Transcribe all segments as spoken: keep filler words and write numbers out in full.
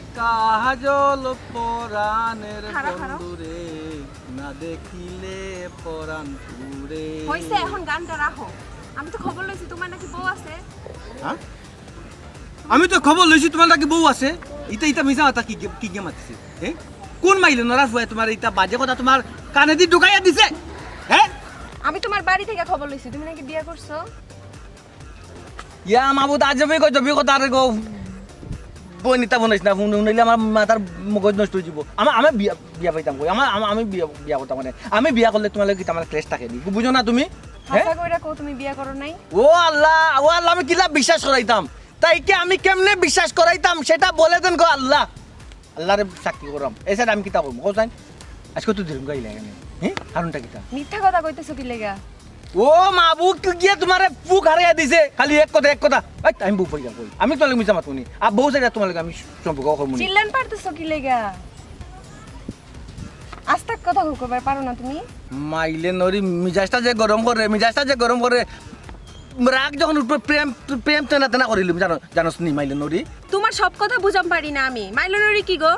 কাজল পরাণের খাড়া, খাড়া। বন্ধুরে, না দেখিলে পরাণ পুরে। হইছে, এখন গানটা রাখো। আমি তো খবর লইছি তোমার নাকি বউ আছে। হ্যাঁ? আমি তো খবর লইছি তোমার নাকি বউ আছে। ইতা ইতা মিছা কথা কি গে- কি গেম মাতিছে? হ্যাঁ? কোন মাইলে নরা ফুয়া তোমার ইতা বাজে কথা তোমার কানে দি ঢুকাইয়া দিছে? হ্যাঁ? আমি তোমার বাড়ি থেকে খবর লইছি, তুমি নাকি বিয়ে করছো। ইয়া মাবুদ, আজবি গজবি কথা রে গো। বইনিতা বনাইস না, হুন- হুনাইলে আমার মাথার মগজ নষ্ট হয়ে যাব। আমার আমি বিয়া বিয়া পাইতাম কই? আমার আমার- আমি বিয়া বিয়া করতাম মানে। আমি বিয়া করলে তোমার লাগে আমার ক্লেশ থাকে নি, বুঝো না তুমি? হ্যাঁ? হাছা কইরা কও তুমি বিয়ে করো নাই। ও আল্লাহ, ও আল্লাহ, আমি কিলা বিশ্বাস করাইতাম? তাইকে আমি কেমনে বিশ্বাস করাইতাম সেটা বলে দেন গো আল্লাহ। আল্লাহরে সাক্ষী করাম। এছাড়া আমি কিতা করবো? কোথায়? আজকে তো দিন গাইলে এখানে। হ্যাঁ, কারণটা কিতা? মিথ্যা কথা কইতেছো কি লেগা? ও মাবুদ, তুই গিয়ে তোমারে ফুক হারাইয়া দিছে। খালি এক কথা, এক কথা। এই, আমি বউ পাইয়া কই? আমি তোমার লগে মিছা মাতুনি। আর বউ চাইলে তোমার লগে আমি সম্পর্ক করবো নি। চিল্লান পারতেছো কি লেগা? আস্তা কথা কইবার পারো না তুমি? মাইলে নরি মিজাজটা যে গরম করে, মিজাজটা যে গরম করে। রাগ যখন উঠবে, প্রেম প্রেম তেনা তেনা করিলুম, জানো জানোস নি মাইলে নরি? তোমার সব কথা বুঝাম পারি না আমি। মাইলনরি কি গো?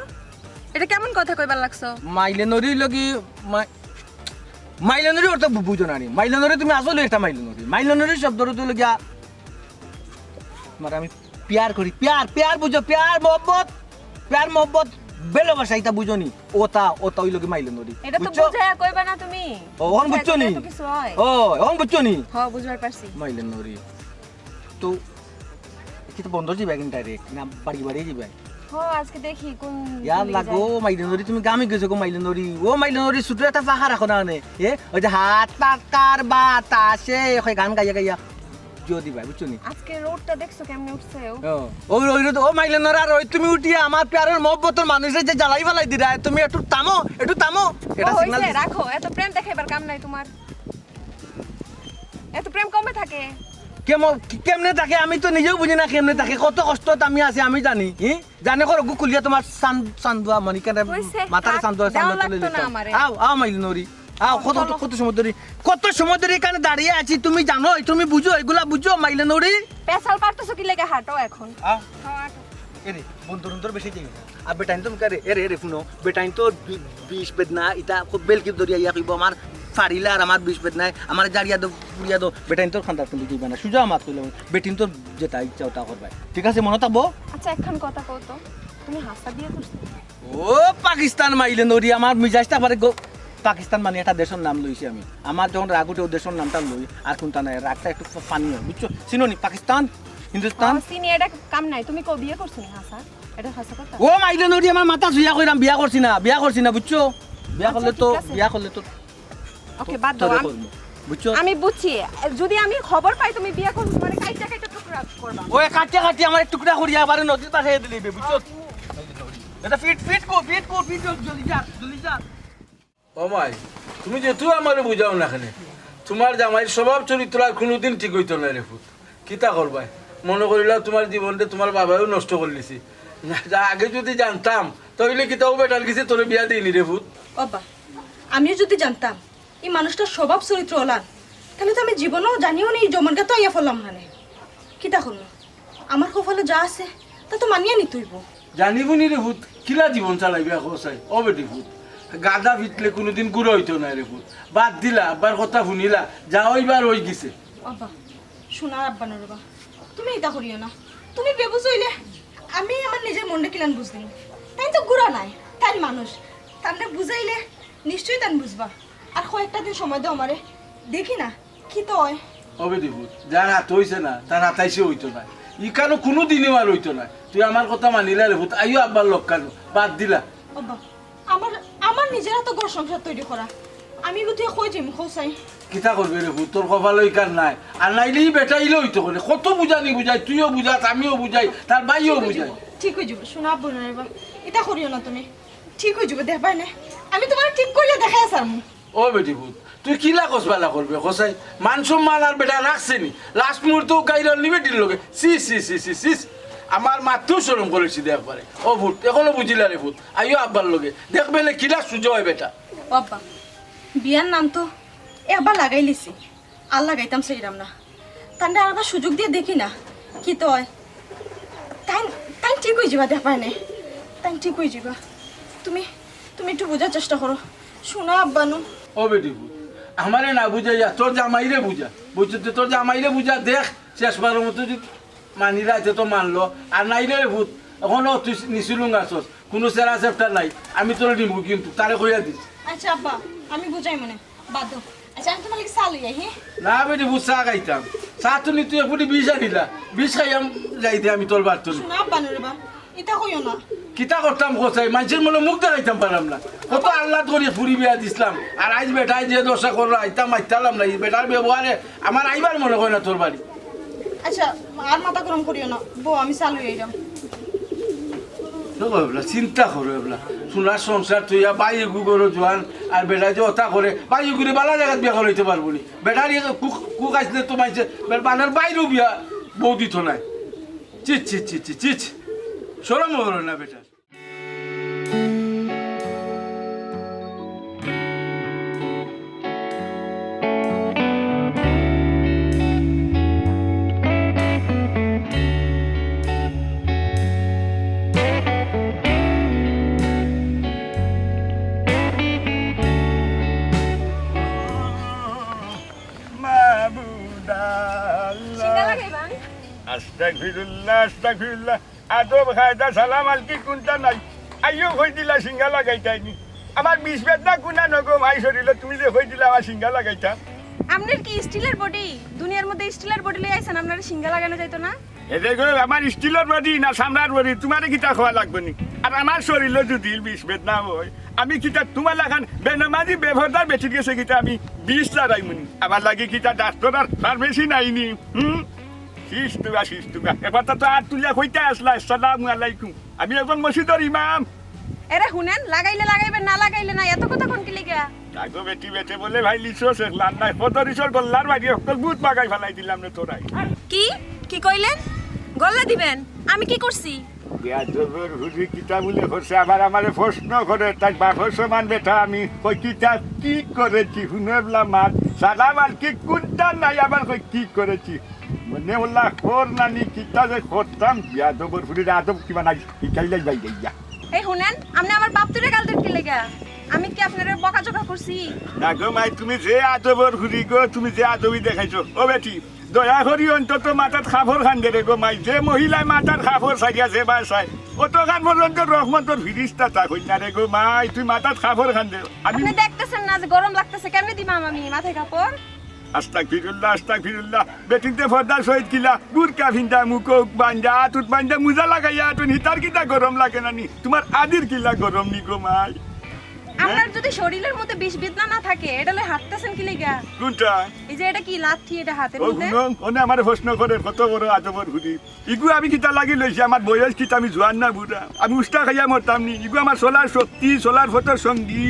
এটা কেমন কথা কইবার লাগছো? মাইলে নরি লগি মাই- মাইলে নরি অর্থ বু- বুঝো না নি। মাইলে নরি তুমি আসলে একটা মাইলে নরি। মাইলে নরি শব্দ অর্থ লগিয়া তোমার আমি প্যার করি, প্যার, প্যার বুঝো, প্যার মহব্বত, প্যার মহব্বত, ভালোবাসা, এটা বুঝো নি? ওটা ওটা ওই লগি মাইলে নরি, এটা তো বুঝছো? বুঝাইয়া কইবা না তুমি। ও, অখন বুঝছো নি? বুঝাইয়া কইলে তো কিছু হয়। ও, অখন বুঝছো নি? হ, বুঝবার পারছি। মাইলে নরি তো কি তো বন্ধ যাবে কিন্তু ডাইরেক্ট না বাড়ি বাড়ি যাবে? হ, আজকে দেখি কোন ইয়া কোন দিকে লাগো যাই। মাইলে নরি, তুমি গামে গেছো গো মাইলে নরি। ও মাইলে নরি, ছোট একটা ফাঁকা রাখো না নে। এ, ওই যে হাত পাকার বাতাসে হয় গান গাইয়া গাইয়া জো দিবা, বুঝছো নি? আজকে রোদটা দেখছো কেমনে উঠছে? ও, ও, ওই ওই রোদ, ও মাইলে নরা রই, তুমি উঠিয়া আমার প্যারের মহব্বতর মানুষরে যে জ্বালাই ফালাই দিরা, তুমি একটু থামো, একটু থামো। এটা ও, সিগন্যাল হইছে, রাখো, এত প্রেম দেখাইবার কাম নাই তোমার। এত প্রেম কমে থাকে। কেমন কেমনে থাকে আমি তো নিজেও বুঝি না কেমনে থাকে। কত কষ্ট আমি আছি আমি জানি। হি, জানে করো গুকুলিয়া তোমার চান- চান্দুয়া মানিকানে হইছে, মাথারে থাক, চান্দুয়া দেওয়া চান্দুয়া তুলে লাগতো না নিতাম। আমারে। আও আও মাইলে নরি, আও। কত কত কত সময় ধরে, কত সময় ধরে এখানে দাঁড়িয়ে আছি, তুমি জানো, তুমি বুঝো, এগুলা বুঝো মাইলে নরি। পেশাল পারতেছো কি লেগে? হাঁটো এখন। আও। হ্যাঁ, হাঁটো। এরে বন্ধু বন্ধুর বেশি যাই না। আর বেটাইন তো মুখে এরে এরে শুনো, বেটাইন তো বি- বিষ বেদনা ইটা খুব বেলকি ধরিয়া ইয়া কইব আমার ফাড়িলা আর আমার বিষ বেদনায় আমার জারিয়া দো পুড়িয়া দো। বেটাইন তোর খান্দার কিন্তু দিবা না, সুজা মাত কইলাম। বেটিন তোর যেটা ইচ্ছা ওটা করবায়, ঠিক আছে? মনে থাকবো। আচ্ছা, একখান কথা কও তো, তুমি হাছা বিয়ে করছো? ও পাকিস্তান মাইলে নরি, আমার মিজাজটা পারে গো। পাকিস্তান মানে একটা দেশের নাম লইছি আমি। আমার যখন রাগ উঠে ও দেশের নামটা লই, আর কোনটা নাই, রাগটা একটু ফানি হয়, বুঝছো? চিনো নি পাকিস্তান, হিন্দুস্তান? ও, চিনি, এটা কাম নাই। তুমি কো বিয়ে করছো নি হাছা? এটা হাছা কথা। ও মাইলে নরি, আমার মাথা ছুইয়া কইরাম, বিয়া করছি না, বিয়া করছি না, বুঝছো? বিয়া আচ্ছা, করলে তো, ঠিক আছে। বিয়া করলে তো ওকে, বাদ দাও। তোরে আমি, করবো, বুঝছো? আমি বুঝছি। যদি আমি খবর পাই তুমি বিয়ে করছো, তোমার কাইটা কাইটা টুকরা করবা। ওই কাটিয়া কাটিয়া আমার টুকরা করিয়া আবার নদীর পাশে দিলি, বুঝছো? এটা ফিট ফিট কো, ফিট কো, ফিট কো, জলদি যা, জলদি যা। ও মাই, তুমি যেহেতু আমারে বুঝাও না কেনে, তোমার জামাইর স্বভাব চরিত্র আর কোনোদিন ঠিক হইতো না রে পুত। কিতা করবায়? মনে করিলাও তোমার জীবনটা তোমার বাবায়ও নষ্ট করিলিছি। না, যা আগে যদি জানতাম, তাইলে কিতা ও বেটার গেছে তোরে বিয়া দিইনি রে পুত। বাবা, আমিও যদি জানতাম এই মানুষটার স্বভাব চরিত্র ওলান, তাহলে তো আমি জীবনেও জানিও নি এই জমনগা তো আইয়া পড়লাম না নে। কিতা করবো? আমার কপালে যা আছে, তা তো মানিয়া নিতে হইব। জানিব নি রে পুত, কিলা জীবন চালাইবে এখন চাই? ও বেটি পুত, গাধা ফিটলে কোনোদিন গুড়া হইতো না রে পুত। বাদ দিলা, আব্বার কথা শুনিলা, যা হইবার হই গেছে। বাবা, শোনা আব্বা নরবা, তুমি এটা করিও না। তুমি বেবুঝ হইলে আমি আমার নিজের মনটা কিলান বুঝ দিন। তাই তো গুড়া নাই, তাই মানুষ। তানরে বুঝাইলে নিশ্চয়ই তান বুঝবা। আর কয়েকটা দিন সময় দাও আমারে, দেখি না কি তো হয়। ও বেটি পুত, যার হাত হইছে না, তার হাতাইছে হইতো না। ই কারো কোনো দিনও আর হইতো না। তুই আমার কথা মানিলা রে পুত, আইও আব্বার লগ কানো, বাদ দিলা। বাবা, আমার আমার নিজের তো ঘর সংসার তৈরি করা, আমি বুঝে কই যাইম কও চাই। কিতা করবে রে পুত, তোর কপালে ওই কার নাই। আর নাইলে ই বেটা ইলে হইতো করে। কত বুঝানি বুঝাই, তুইও বুঝাস, আমিও বুঝাই, তার ভাইও বুঝাই। ঠিক হয়ে যাবো, শোনা আব্বা নরবা, এটা করিও না তুমি। ঠিক হয়ে যাবো, দেখবাই না, আমি তোমার ঠিক করিয়া দেখাই আসার। ও বেটি পুত, তুই কিলা কসবালা করবে কসাই? মান সম্মান আর বেটা রাখছে নি? লাস্ট মুহূর্তে ও গাইল নিবে ডিল লগে। সি সি সি সি সি। আমার মাততেও শরম করেছি দে একবারে। ও পুত, এখনো বুঝিলা রে পুত, আইও আব্বার লগে। দেখবে লে কিলা সুজা হয় বেটা। বাবা, বিয়ার নাম তো একবার লাগাই লিছি, আর লাগাইতাম সেইরাম না। তানরে আরেকবার সুযোগ দিয়া দেখি না কি তো হয়। তাই তাই ঠিক হয়ে যাবা, দেখবাই না। তাই ঠিক অইযিবা। তুমি তুমি একটু বুঝার চেষ্টা করো। শোনা আব্বানু। ও বেটি, আমারে না বুঝাইয়া তোর জামাইরে বুঝা। বুঝছো তো, তোর জামাইরে বুঝা। দেখ, শেষবারর মতো যদি মানি রাইতে তো মানলো, আর নাইলে রে ভূত, অখনো তুই নিচুলুং আছস, কুনু চেরা চেপটা নাই। আমি তোরে নিমু কিন্তু, তারে কইয়া দিস। আচ্ছা আব্বা, আমি বুঝাইমুনে। বাদ দেও। আচ্ছা, আমি তুমার লাগি চা লই আই, হে? না বেটি, ভূত চা খাইতাম। চা তো নি তুই এক ফুটি বিষ আনিলা, বিষ খাইয়াম যাইতে আমি তোর বাড়িত। শোনা আব্বানু রে বা, ইতা কইও না। কিতা করতাম কছাই, মানষর মনো মুখ দেখাইতাম পারলাম না। কত আহ্লাদ করি ফুরি বিয়া দিছলাম, আর আইজ বেটায় যে দশা করলো, আইতাম মাততাম পারলাম না। ই বেটার ব্যবহারে আমার আইবার মনো কয় না তোর বাড়ি। আচ্ছা, আর মাথা গরম করিও না, বও, আমি চা লই আইরাম। দেখো এবলা, চিন্তা করো এবলা, সোনার সংসার থইয়া ভাইগু ঘরো জোয়ান, আর বেটায় যে অতা করে, ভাইগুরে বালা জাগাত বিয়া করাইতে পারবো নি। বেটার ইয়ে কুক, কুক আসলে তো মানষে, বে-, বানার বাইরেও বিয়া বউ দিত নায়। ছি, ছি, ছি, ছি, ছি, ছি। শরম হলো না বেটার। মাবুদ আল্লাহ। সিঙ্গা লাগাইবা? আস্তাগফিরুল্লাহ, আস্তাগফিরুল্লাহ। আদব, কায়দা, সালাম আলকি কুনটা নাই। আইও কই দিলা সিঙ্গা লাগাইতায় নি। আমার বিষ বেদনা কুনা নগো মাই শরীলো, তুমি যে কই দিলা আমার সিঙ্গা লাগাইতা। আপনার কি স্টিলের বডি? দুনিয়ার মধ্যে স্টিলের বডি লই আইছেন, আপনার সিঙ্গা লাগানো যাইতো না? এরে গো, আমার স্টিলের বডি না চামড়ার বডি, তুমারে কিতা কওয়া লাগবো নি? আর আমার শরীলো যদি বিষ বেদনা অয়, আমি কিতা তুমার লাখান বেনামাজি বেপর্দার বেটির গেছে কিতা আমি বিষ লাগাইমু নি? আমার লাগি কিতা ডাক্তর আর ফার্মেসি নাই নি? হুম? শিশ তুগা, শিশ তুগা। একবার তো আত তুলিয়া কইতা আছলা, "আসসালামু আলাইকুম। আমি একজন মসজিদর ইমাম।" এরে হুনেন, লাগাইলে লাগাইবেন, না লাগাইলে না, এত কথা কন কিলিগা? আগো বেটি বেটে বলে ভাই লিসো শেখ লান্নায়, ফদর ইসর গল্লার বাড়ি হকল বুট বাগাই ফালাই দিলাম রে তোরাই। কি? কি কইলেন? গল্লা দিবেন? আমি কি করছি? বেয়াদবর হুরি কিতা বুলে করছে, আবার আমারে প্রশ্ন করে, তাই বাপর সমান বেটা আমি। কই কিতা কি করেছি? হুনে বলা মাত, সালাম আর কি কুনটা নাই, আবার কই কি করেছি? মনে বলা কর নানি, কিতা যে করতাম, বেয়াদবর হুরির আদব কিবা নাই, শিখাইলাই বাইরে গিয়া। এই হুনেন, আপনি আমার বাপ তুলে গাল দেন কিলিগা? আমি কি আপনারে বকাঝকা করছি? না গো মাই, তুমি যে আদবর হুরি গো, তুমি যে আদবি দেখাইছো। ও বেটি, দয়া করি অন্তত মাথাত কাপড় খান দে রে গো মাই। যে মহিলায় মাথাত কাপড় ছাড়িয়া যে বায় চায়, অতখান পর্যন্ত রহমতর ফিরিস্তা তা কই না রে গো মাই। তুই মাথাত কাপড় খান দে। আমি আপনি দেখতেছেন না যে গরম লাগতেছে, কেমনে দিমাম আমি মাথায় কাপড়? আস্তাগফিরুল্লাহ, আস্তাগফিরুল্লাহ। বেটিন্তে ফর্দার সহিত কিলা, বুরকা ফিন্দা, মুখো বান্দা, আতুত বান্দা, মুজা লাগাইয়া আতুন, হিতার কিতা গরম লাগে না নি? তুমার আদির কিলা গরম নি গো মাই? আপনার যদি শরীরের মধ্যে বিষ বেদনা না থাকে, এটা লই হাঁটতেছেন কিলিগা? কুনটা? এই যে এটা কি লাঠি, এটা হাতের ও মধ্যে? হুনো, অনে আমারে প্রশ্ন করে, কত বড় আদবর হুরি। ইগু আমি কিতা লাগি লইছি, আমার বয়স কিতা, আমি জোয়ান না বুড়া? আমি উষ্টা খাইয়া মরতাম নি। ইগু আমার চলার শক্তি, চলার পথর সঙ্গী।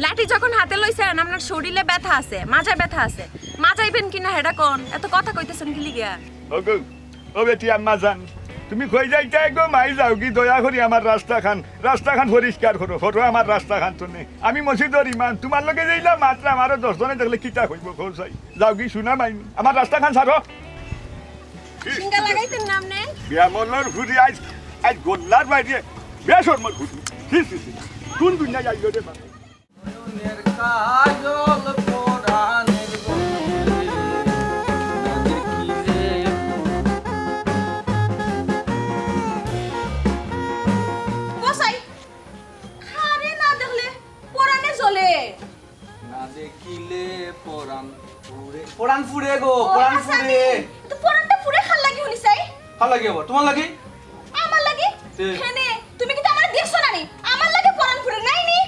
লাঠি যখন হাতে লইছেন, আপনার শরীরে ব্যথা আছে, মাজায় ব্যথা আছে। মাজাইবেন কিনা হেডা কন, এত কথা কইতেছেন কিলিগা? ওগো, ও বেটি আম্মা জান, তুমি কই যাইতায় গো মাই? যাওগি দয়া করি আমার রাস্তা খান, রাস্তা খান পরিষ্কার করো, করো আমার রাস্তা খান তো নে। আমি মসজিদর ইমাম, তুমার লগে যেইলা মাতরাম, আরো দশ জনে দেখলে কিতা কইবো কও চাই? যাওগি শুনা মাইনি, আমার রাস্তা খান ছাড়ো। সিঙ্গা লাগাইতেন না আপনি? বেমলর হুরি আইজ, আইজ গল্লার বাইরে, বেশরমর হুরি। ছি, ছি, ছি। কুন দুনিয়া যাইলো রে বাবা? নয়নের কাজল পরাণের বন্ধু, না দেখিলে গোসাই, কারে না দেখলে পরাণে জ্বলে। না দেখিলে পরাণ পুড়ে। পরাণ পুড়ে গো, ও, পরাণ আচ্ছা, পুড়ে। তো পরাণটা পুড়ে কার লাগি হুনি চাই? কার লাগি আবার? তুমার লাগি? আমার লাগি? তে? হেনে, তুমি কিতা আমারে দেখছো না নি? আমার লাগি পরাণ পুড়ে নাই নি?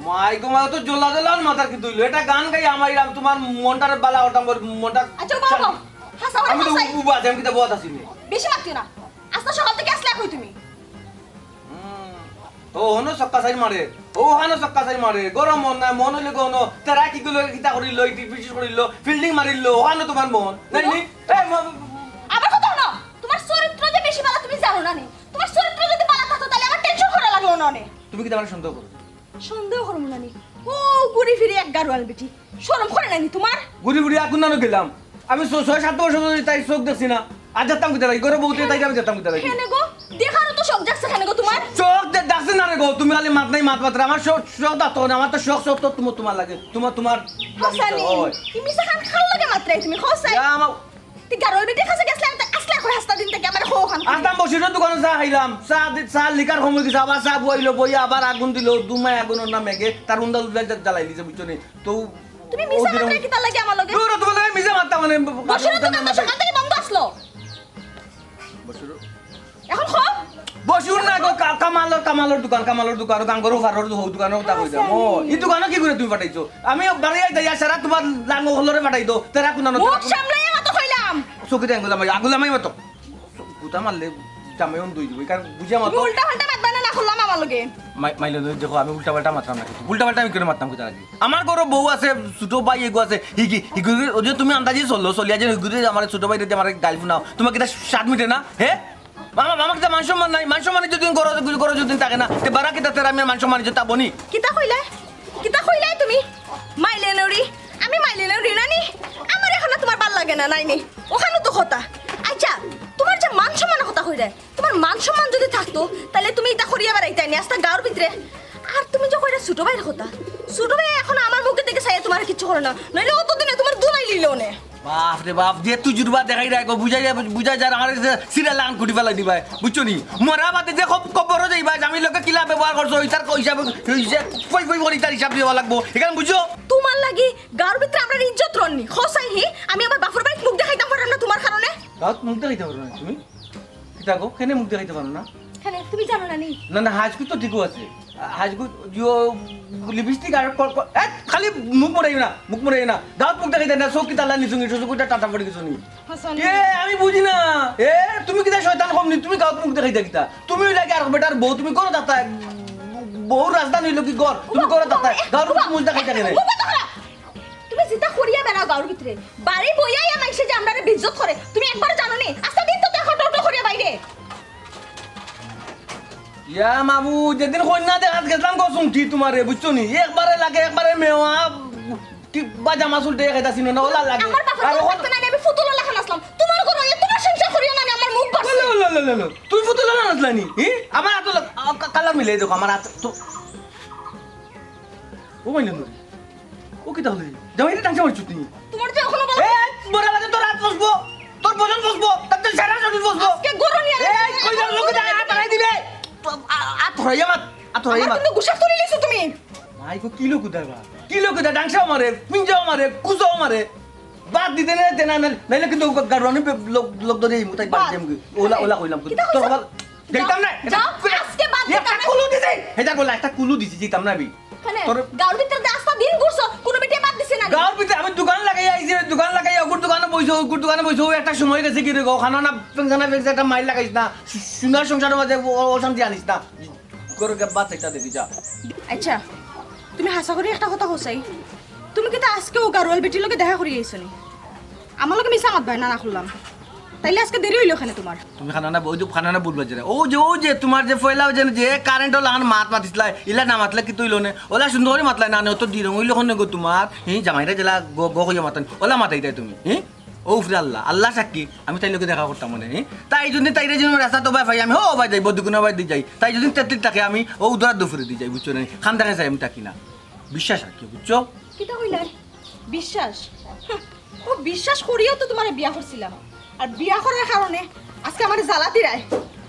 মাই গো, মাই তো জ্বলা জ্বলা মাথার কিতা অইলো? এটা গান গাই আমার, আমি তুমার মনটারে বালা করতাম, ওর মনটা আচ্ছা, বাবা, হাসা, আমি তো হাসা। উবা আছি, আমি কিতা বওয়াত আছি নি? বেশি মাতিও না। আজ তো সকাল থেকে আসলে কই তুমি? হুম। ও, হনো ছক্কা চাইর মারে। ও, হানো ছক্কা চাইর মারে। গরম মন নাই, মন অইলে গো হনো। তেরা কি গুলো কিতা করিল, ইটি পিছিস করিল, ফিল্ডিং মারিল, ওহানো তুমার মন। নাই নি? এ, ম-, আমার কথা হুনো। তুমার চরিত্র যে বেশি বালা তুমি জানো না নি। তুমার চরিত্র যদি বালা থাকতো, তাইলে আমার টেনশন করা লাগলো না অনে। তুমি কিতা আমারে সন্দেহ করো? সন্দেহ করমু না নি। ও, ঘুরি ফিরি এক গারোয়াল বেটি। শরম করে না নি তুমার? ঘুরি ঘুরি আগুন নানো গেলাম। আমি ছ-, ছয় সাত বছর ধরি তাই চোখ দেখছি না। আর যেতাম কিতা লাগি? ঘরে বউতে তাই আমি যেতাম কিতা লাগি? কেনে গো? দেখারও তো শখ জাগছে কেনে গো তুমার? চোখ দে-, ডাকছে না রে গো, তুমি খালি মাত নাই, মাত মাত্র। আমার শখ, শখ দাও তখন, আমার তো শখ, শখ তো তোমার, তোমার লাগে, তোমার, তোমার লাগে তো, হাসানি, ওই। কি মিছা খান খাল লাগে মাত্রাই তুমি, খোসাই? ইয়া, আমার তি গারল বেটির কাছে গেছলাম, তে আসলে এখন হাস্তা দিন থেকে আমার খো খান। আসলাম বসিরর দোকানো চা খাইলাম, চা দি-, চা লিকার কম অই গেছে, আবার চা বইলো, বইয়া আবার আগুন দিল, দুমাই আগুনর নামে গে, তার উন্দা উন্দা জ্বালাই দিছে, বুঝছো নি? তো তুমি মিছা মাত্রাই কিতা লাগে আমার লগে? দূর, তোমার লগে মিছা মাত্রা মানে, বসিরর দোকান তো সকাল থেকে বন্ধ আসলো। বসির এখন খো। বসির না গো, কা-, কামালর, কামালর দোকান, কামালর দোকান, গাঙ্গর ফারর দোকান, দোকানর কথা কইলাম। ও, ই দোকানো কি করে তুমি পাঠাইছো? আমি বাড়ি আইতে ইয়া সারা তোমার লাঙ্গ হলরে পাঠাই দো, তেরা কুনানো, মুখ তেরা কুনানো। সামলাই কথা কইলাম। চকিতে আঙ্গুল আমাই, আগুল আমাই মাতো। গুতা মারলে জামাই অন দই দিব, কারণ বুঝে মাতো। তুমি উল্টা পাল্টা মাতবা না, না করলাম আমার লগে। মাই-, মাইলে নই, দেখো, আমি উল্টা পাল্টা মাতলাম না কিন্তু। উল্টা পাল্টা আমি কেন মাতলাম কিতা লাগি? আমার ঘরো বউ আছে, ছোট ভাই এগো আছে, হিগি, হিগু, ওই যে তুমি আন্দাজি চললো, চলিয়া যে হিগুরে আমার ছোট ভাই যদি আমার গাইল ফুনাও, তোমার কিতা স্বাদ মিটে না? হে? মামা, মামা কিতা মান সম্মান নাই? মান সম্মান যদি ঘরো, ঘরো যদি থাকে না, তে বারা কিতা তেরা আমি মান সম্মান ইজ্জত তা বনি? কিতা কইলে? কিতা কইলে তুমি? মাইলে নড়ি, আমি মাইলে নড়ি নানি? আমার এখন তোমার ভালা লাগে না, নাইনি? ওখানে তো কথা। আচ্ছা, তোমার যে মান সম্মান কথা কইলে, তোমার মান সম্মান যদি থাকতো, তাহলে তুমি ইতা করিয়া বেড়াইতায় নি আস্তা গাঁওর ভিতরে। আর তুমি যে কইরা ছোট ভাইর কথা, ছোট ভাই এখন আমার মুখের দিকে চাইয়া তোমার কিচ্ছু করে না, নইলে অতদিনে তোমার দুলাই লিল নে। বাপ রে বাপ, যে তুই জুরবা দেখাই রাখো, বুঝাই যায়, বুঝাই যার আমার সিরা লান কুটি ফেলাই দিবায়, বুঝছো নি? মরা বাদে যে খব-, কবরো যাইবা, আমি লোকে কিলা ব্যবহার করছো, ইতার হিসাব, হিসাব, কই কই করি তার হিসাব দেওয়া লাগবো, এখানে বুঝছো? তোমার লাগি গাঁওর ভিতরে আমরা ইজ্জত রননি, খোসাই হি, আমি আমার বাপর বাড়িত মুখ দেখাইতাম পারলাম না তোমার কারণে। গাঁওত মুখ দেখাইতে পারো না তুমি? কিতা গো, কেনে মুখ দেখাইতে পারো না? কেনে, তুমি জানো না নি? না, না, হাজকু তো ঠিকও আছে। হাজকু, জিও, লিপস্টিক আর ক-, ক-, এ, খালি মুখ মরাইও না, মুখ মরাইও না। গাঁওত মুখ দেখাইতে না, চোখ কিতা লানি চুঙি, চোখ কিতা টাটা পড়ি গেছো নি? হাসান। এ, আমি বুঝি না। এ, তুমি কিতা শয়তান কম নি? তুমি গাঁওত মুখ দেখাইতে কিতা? তুমি ওই লাগে আর বেটার বউ, তুমি করো দাতা। বউ রাজধানী হইলো কি ঘর? তুমি করো দাতা। গাঁওর মুখ মুখ দেখাইতে কেনে? মুখ কথা খারাপ। তুমি যেটা করিয়া বেড়াও গাঁওর ভিতরে, বাড়ি বইয়া ইয়া মাইনষে যে আমরারে বেইজ্জত করে, তুমি একবারও জানো নি? আস্তা দিন তো দেখো টোটো করিয়া বাইরে। ইয়া মাবু, যেদিন কইন্যা দেখাত গেছলাম গো চুমকি তোমারে, বুঝছো নি? একবারে লাগে, একবারে মেওয়া, কি বা জামা চুলটে খাইতা চিনো না, ওলা লাগে। আমার বাপের আর ঘর ওখান থাকতে না, আমি ফুতুল লাখান আসলাম। তোমার ঘর হইয়া তোমার সংসার করিয়া না, আমি আমার মুখ বাড়ছে। লো, লো, লো, লো, লো। তুই ফুতুল লাখান আসলা নি? হি? আমার হাতে লাগ-, আ, কা-, কালার মিলাই দেখো, আমার হাত তো ও মাইলে নুরি, ও কিতা হলে? জামাইরে ডাংসা মারছুত নি? তোমার যে এখনো বলো এ, মরা বাদে তোর হাত ফসবো, তোর বদন ফসবো, তার তো সারা শরীর ফসবো। আজকে গরু নিয়ে এ, কই যাও, লোকে যায়, হাত হারাই দিবে। আ-, আ-, আত হরাইয়া মাত, আত হরাইয়া আমার মাত। কিন্তু গুসা তুলে লিছো তুমি। মাই গো, কি লোক উদার বা? কি লোক উদার? ডাংসাও মারে, পিঞ্জাও মারে, কুচাও মারে। বাদ দিতে না, দিতে না, না, নাইলে কিন্তু গাড়ুয়ানি লোক, লোক ধরে এই মুতাই বাদ বাদ। দিম কি? ওলা, ওলা কইলাম কি? কিতা তোর কইছো? বাবা, দেখতাম না, এটা যাও, কইলা। আজকে বাদ একটা দিতাম না। কুলু দিছি, হেজার বলা, একটা কুলু দিছি, দিতাম না আমি। কেনে? তোর গাঁওর ভিতরে যে আস্তা দিন ঘুরছো, কোনো বেটিয়ে বাদ দিছে না? গাঁওর ভিতরে আমি দোকান লাগাই আইছি, দোকান লাগাই, ওগুর দোকানো বইছো, ওগুর দোকানো বইছো, ও একটা সময় গেছে কি রে গো, খানা না, পেনশানা পেনশন একটা মাইর লাগাইস না, সু-, সুন্দর সংসারের মাঝে ও-, অশান্তি আনিস না। করে গিয়া বাদ চাইটা দেখি যা। আচ্ছা, তুমি হাছা করি একটা কথা কইছাই, তুমি কিতা আজকে ও গারোয়াল বেটির লগে দেখা করি আইছো নি? আমার লগে মিছা মাত ভাই না, না করলাম। তাইলে আজকে দেরি হইলো কেনে তোমার? তুমি খানা না, ওই যে খানা না বলবা যে, ও যে, ও যে তোমার যে পয়লা ওই যে, যে কারেন্ট ওলা আন মাত মাতিছিলা, ইলা না মাতলে কিতা হইলো নে? ওলা সুন্দর করি মাতলাই না, নে, অত দিন হইলো কেনে গো তোমার? হি, জামাইরা জেলা গো, গো কইয়া মাতান, ওলা মাতাই দেয় তুমি, হি? ও উফরে আল্লাহ, আল্লাহ সাক্ষী, আমি তাইর লগে দেখা করতাম মনে, হি? তাই যদি তাইরে যদি রাস্তা তো ভাই পাই, আমি হো ভাই যাই, বদুগুনা ভাই দি যাই। তাই যদি তেত্রিশ থাকে, আমি ও উদরা দুপুরে দি যাই, বুঝছো না? খান দেখা যাই, আমি থাকি না। বিশ্বাস আর কি, বুঝছো? কিতা কইলাই? বিশ্বাস? হুঁ, ও বিশ্বাস করিয়াউ তো তোমারে বিয়া করছিলাম। আর বিয়া করার কারণে আজকে আমারে জ্বালাতি রায়।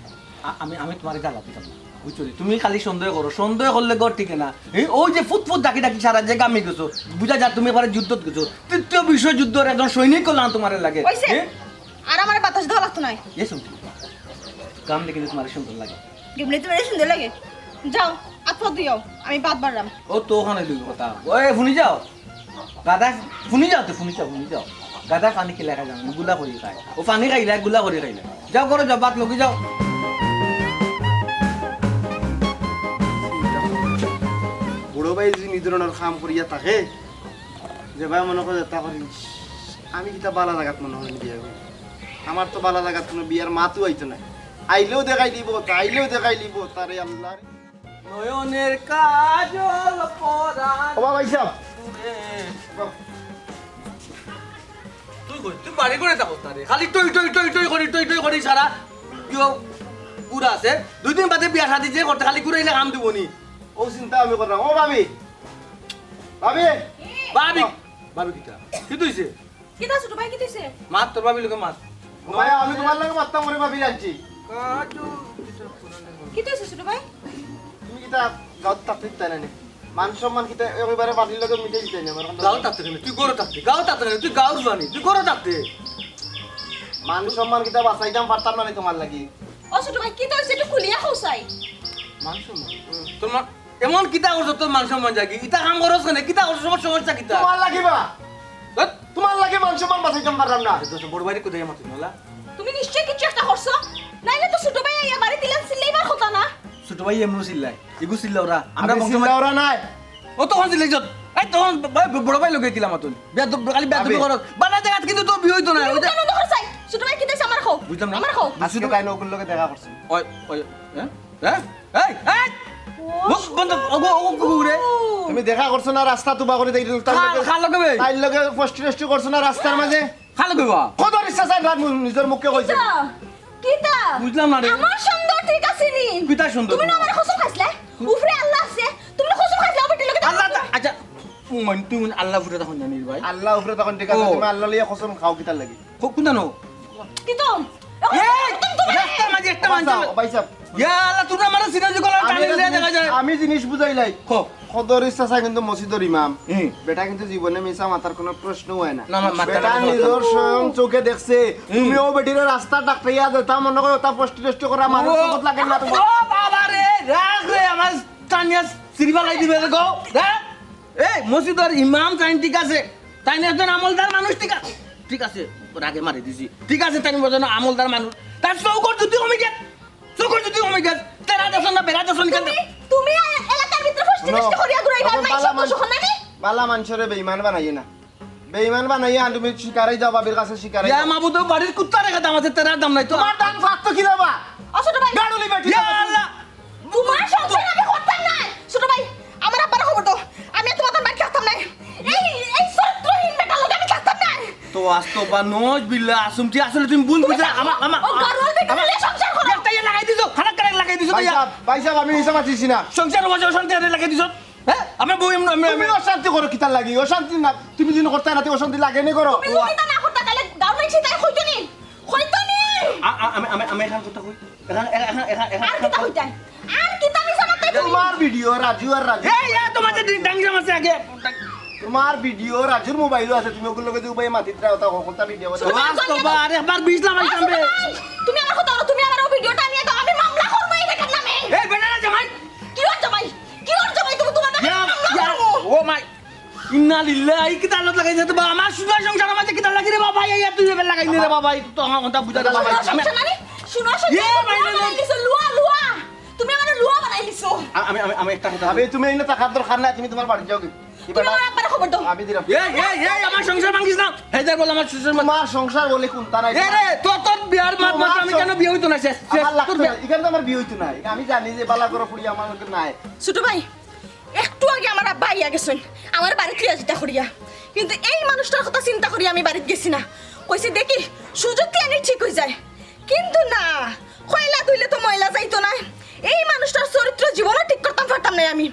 আ-, আমি, আমি তোমারে জ্বালাতি রায় না। বুঝছো নি? তুমি খালি সন্দেহ করো, সন্দেহ করলে ঘর টিকে না। এই, ওই যে ফুটফুট ডাকি ডাকি সারা যে গামি গেছো, বুঝা যায় তুমি এবারে যুদ্ধত গেছো। তৃতীয় বিশ্বযুদ্ধর একজন সৈনিক করলাম তোমারে লাগে। হইছে? হ্যাঁ? আর আমারে বাতাস দেওয়া লাগতো নাই। এ শুনছি, গাম দেখে তোমার সুন্দর লাগে। গেমলে তোমার সুন্দর লাগে। যাও, আত পাও ধুইয়াও, আমি ভাত বাড়লাম। ও তো ওখানে দুই কথা। ওই, হুনি যাও। গাধা, হুনি যাও তো, হুনি যাও, হুনি যাও। গাধা পানি খেলে খায় জানো, গুলা করি খায়। ও পানি খাইলে, গুলা করি খাইলে। যাও, করো যাও, ভাত লগে যাও। বুড়ো ভাই যদি নি ধরনের কাম করিয়া থাকে, যে ভাই মনে করে তা করি, আমি কিতা বালা জাগাত মনে হয় বিয়া করি। আমার তো বালা জাগাত কোনো বিয়ার মাতও আইতো না। আইলেও দেখাই দিব, আইলেও দেখাই দিব, তারে আল্লাহ। নয়নের কাজল পরাণ ও বাবা, এই সাহেব। দূরে। তুই কই? তুই বাড়ি করে থাকস না রে? খালি টই টই টই টই করি, টই টই করি সারা। কিও, পুরা আছে। দুই দিন বাদে বিয়া শাদি যে করতে খালি ঘুরাইলে কাম দিবনি। ও চিন্তা আমি করলাম। ও ভাবি, ভাবি, ভাবি, ভাবি কিতা? কিতা অইছে? কিতা ছোট ভাই, কিতা অইছে? মাত, তোর ভাবির লগে মাত। ও ভাই, আমি তোমার লগে মাততাম, ওরে ভাবি রাখছি। কিতা অইছে ছোট ভাই? তুমি কিতা গাঁওত থাকতে দিতায় না নি? মান সম্মান কিতা একেবারে মাটির লগে মিটাই দিতায় না আমার? গাঁওত থাকতে কেনে? তুই ঘরো থাকতে। গাঁওত থাকতে কেনে? তুই গাঁওর জোয়ানি, তুই ঘরো থাকতে। মান সম্মান কিতা বাঁচাইতাম পারতাম না নি তোমার লাগি? ও ছোট ভাই, কিতা অইছে একটু খুলিয়া কও চাই। মান সম্মান? তোর মা-, এমন কিতা করছো তোর মান সম্মান যাগি? ইতা কাম করছ কেনে? কিতা করছো? সবার সমস্যা কিতা? তোমার লাগি বা? ধ্যাৎ। তোমার লাগি মান সম্মান বাঁচাইতাম পারলাম না। আরে দোস্ত, বড় ভাইরে কোথায় মাতিস না? তুমি নিশ্চয় কিছু একটা করছো, নাইলে তো ছোট ভাই আইয়া বাড়িত ইলান চিল্লাইবার কথা না। ছোট ভাই এমনও চিল্লায়, এগু চিল্লা ওরা। আমরা আমি বংশ চিল্লা ওরা নাই। ও তখন চিল্লাইছ, এই তখন ভাই, বড় ভাই লগে দিলাম আতুন। বেয়াদব, খালি বেয়াদবি আবে। করো। বানা জায়গা কিন্তু তোর বিয়ে হইতো না। তুমি ওই যে কেন দখল চাই? ছোট ভাই কিতা অইছে আমার কও? বুঝলাম না। আমার কও। আজকে তাই না ওগুলোর লগে দেখা করছি। ওই, ওই, হ্যাঁ? হ্যাঁ? এই, এই! ও মুখ বন্ধ, ওগো, ওগো, কুকুরে। তুমি দেখা করছো না রাস্তা তুবা করে দেখি, তার কার, লগে, কার লগে বে? তার লগে ফষ্টি নষ্টি করছো না রাস্তার মাঝে? কার লগে বা? কত ইচ্ছা চাই রাত মু-, নিজের মুখে কইছে। কিতা? কিতা? বুঝলাম না রে। আমার সুন্দর ঠিক আছে নি? কিতা সুন্দর তুমি না তোমার? আমার কসম খাইছলে? উপরে আল্লাহ আছে। তুমি না কসম খাইছলে, ও বেটির লগে আল্লাহ তা-, আচ্ছা, মন, তুই মন আল্লাহ উপরে তখন জানিস ভাই? আল্লাহ উপরে তখন ঠিক আছে, ও। তুমি আল্লাহ লইয়া কসম খাও কিতার লাগি? কো-, কোন জানো? কিতা? এই, একদম তুমি রাস্তার মাঝে একটা মানুষ ভাই সাহেব, ভাই সাহেব। ইয়া আল্লাহ, তুমি আমার সিরাজি কলার আমি টানি এটা দিয়া জিনিস, দেখা যায়। আমি জিনিস বুঝাইলাই। কো। কদর ইচ্ছা চাই কিন্তু মসজিদর ইমাম। হুম। বেটা কিন্তু জীবনে মিছা মাতার কোনো প্রশ্ন হয় না। না, মা-, মাতার বেটা কোনো নিজের স্বয়ং চোখে দেখছে। হুম। তুমি ও বেটিরে রাস্তা ডাকতে ইয়া দে, তা মনে করো তা ফষ্টি নষ্টি করা মানুষ ও, চোখত লাগে না তোমার। ও বাবা রে, রাগ রে, আমার টানিয়া সিরিবা লাই দিবে রে গো। হ্যাঁ? এই মসজিদর ইমাম তাইন ঠিক আছে, তাইন একজন আমলদার মানুষ ঠিক আছে, ঠিক আছে, রাগে মারি দিছি, ঠিক আছে, তাইন একজন আমলদার মানুষ, তার চউখর জুতি কমি গেল, চউখর জুতি কমি গেল, তেরা দেশন না বেড়া দেশন কেন? তুমি, তুমি এ-, এলাকার ভিতরে ফষ্টি হুনো, নষ্টি করিয়া ঘুরাই তখন ভাই, বালা সব মানুষ, দোষ হলো না নি? বালা মানুষরে বেঈমান বানাইও না, বেঈমান বানাইয়া তুমি শিকারাই যাও, ভাবির কাছে শিকারাই ইয়া যাও। মাবুদ, বাড়ির কুত্তার একটা দাম আছে, তেরার দাম নাই তো। তোমার দাম ফাঁক তো কি লাবা? ও ছোট ভাই। গাড়ুলি বেটি ইয়া দাম আছে। আল্লাহ! তোমার সংসার আমি করতাম না। ছোট ভাই, আমার আব্বারে খবর দাও। আমি আর তোমার বাড়ি থাকতাম না। এই, এই চরিত্রহীন বেটার লগে আমি থাকতাম না। তো আস্ত বা নজ বিল্লা আসুম, তুই আসলে তুমি ভুল বুঝছো। আমার, আমার, ও গারুয়াল বেটা আমার লগে সংসার করো। একটা ইয়ে লাগাই দিছো, খারাপ করে লাগাই দিছো তো ভাই ইয়া। সাহেব, ভাই সাহেব, আমি হিসাব আছিস না। সংসার মাঝে অশান্তি আরে লাগাই দিছো। হ্যাঁ? আমার বউ এমন, আমি, তুমি আমি অশান্তি করো কিতার লাগি? অশান্তি না, তুমি যদি করতে না, তো অশান্তি লাগে নি করো। তুমি যদি তা না করতা, তাহলে গাঁও মানষে তাই কইতো নি? কইতো নি? আ-, আ-, আমি, আমি, আমি এখন কথা কই। এখন, এখন, এখন, এখন আর কিতা কইতাই? আর কিতা মিছা মাততাই তুমি? তোমার ভিডিও, রাজু আর রাজু। এই, এই, তোমার যে ডি-, ডাঙ্গি মারছে আগে। তোমার ভিডিও রাজুর মোবাইলও আছে, তুমি ওগুলোর লগে যে উবাই মাতিত্রা ওটা হকলতা ভিডিও আছে। তোমার তোবা, আরে একবার বিশ লাগাইতাম রে। তুমি আমার কথা বলো, তুমি আমার ওই ভিডিওটা নিয়ে দাও, আমি মামলা করবো এই বেটার নামে। এই বেটা না জামাই। কি ওর জামাই? কি ওর জামাই? তুমি তোমার নামে ইয়া, মামলা ইয়া, করবো। ও মাই। ইন্না লিল্লাহি, কিতা আল্লাহ লাগাইছে তো বা, আমার সুন্দর সংসার আমার যে কিতা লাগি রে বাবা, এই, এই, তুই এবার লাগাই নি রে বাবা, এই তো আমার কথা বুঝা দে বাবা। সুন্দর আমি সংসার মানে? সুন্দর সংসার ইয়ে, তুমি ভাই, লুয়া না, না। বানাই দিছো, লুয়া, লুয়া। তুমি আমার লুয়া বানাই দিছো। আ-, আমি, আমি, আমি একটা কথা আবে, তুমি এই না থাকার দরকার নাই, তুমি তোমার বাড়ি যাও গি। তুমি আমার আব্বারে খবর দাও। আমি দিলাম। এই, এই, এই, আমার সংসার ভাঙিস না। হে যা বল, আমার সংসার ভাঙ- তোমার সংসার বলে কোনটা নাই? এ রে, তোর, তোর বিয়ার মাত তোমার মাত্র আমি সং-, কেন বিয়ে হইতো না শেষ? শেষ, আমার তোর লাগতো বিয়া- না। এখানে তো আমার বিয়ে হইতো না। আমি জানি যে বালা করে ফুড়ি আমার লগে নাই। ছোট ভাই, একটু আগে আমার আব্বা আইয়া গেছইন, আমার বাড়িত লইয়া যিতা করিয়া। কিন্তু এই মানুষটার কথা চিন্তা করিয়া আমি বাড়িত গেছি না। কইছি, দেখি, সুযোগ দিয়া আনি ঠিক অই যায়। কিন্তু না, কয়লা ধুইলে তো ময়লা যাইতো না। এই মানুষটার চরিত্র জীবনও ঠিক করতাম পারতাম না আমি।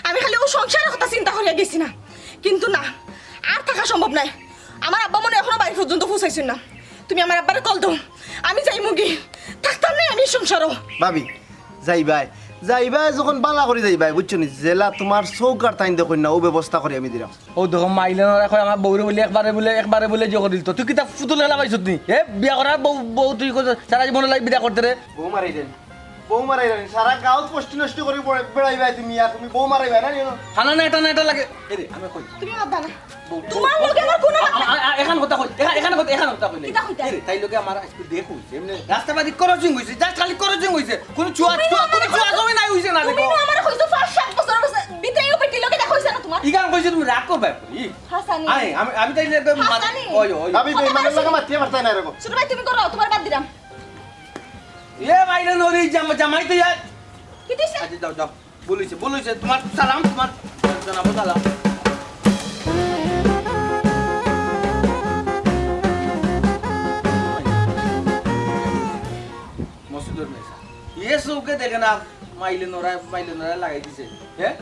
আমি খালি ও সংসারের কথা চিন্তা করিয়া গেছি না। কিন্তু না, আর থাকা সম্ভব নায়। আমার আব্বা মনে অয় এখনো বাড়ি পর্যন্ত পৌঁছাইছইন না। তুমি আমার আব্বারে কল দাও, আমি যাইমুগি। থাকতাম নায় আমি সংসারও। ভাবি, যাইবায়, যাইবায় যখন বালা করি যাইবায়, বুঝছো নি? যেলা তোমার চউখ আর তাইন দেখইন না, অউ ব্যবস্থা করি আমি দিরাম। অউ দেখো, মাইলে নরা কয় আমার বউরে বুলে একবারে বুলে, একবারে বুলে জো করি দিত। তুই কিতা ফুতুল খেলা পাইছত নি? এ, বিয়া করার বউ, বউ তুই কইছ সারা জীবন লাগি বিয়া করতে রে। বউ মারাইলে নি? বউ মারাইলে নি? সারা গাঁওত ফষ্টি নষ্টি করি বেড়া-, বেড়াইবায় তুমি, আর তুমি বউ মারাইবায় না নি? খানা না এটা না এটা লাগে। এ রে, আমি কই। তুমি আমার দাদা। বউ, তোমার বউ, লগে আমার কোনো আ-, আ-, আ-, এখান কথা কই, এখান, এখান কথা, এখান কথা কই। কিতা কইতা? এ রে, তাই লগে আমার আজকে দেখ অইছে, এমনি রাস্তা বাদি crossing অইছে, just খালি crossing অইছে। কোনো চুয়া, তুমি চুয়া, আমার কোনো চুয়া জমি নাই অইছে না তুমি দেখো। না আমার কইছো পাঁচ সাত বছর অইছে, ভিতরে ও বেটি লগে দেখা অইছে না তোমার? ইগান কইছে তুমি রাগ করবে। ই। হাসানি। আরে, আমি, আমি তাইলে একদম মা-, হাসানি। ওই, ওই। আমি বেইমানের লগে মাতিয়ে পারতাই না এরকম। ছোট ভাই, তুমি করো, তোমার বাদ দিলাম। এ ভাই রে, নরি জাম-, জামাই তো ইয়ার। কি দিছে? আচ্ছা, যাও, যাও। ভুল অইছে, ভুল অইছে। তোমার সালাম, তোমার জানাবো সালাম। মসজিদর মেয়ে। ইয়ে না, মাইলে নড়ায়, মাইলে নড়ায় লাগাই দিছে। হ্যাঁ?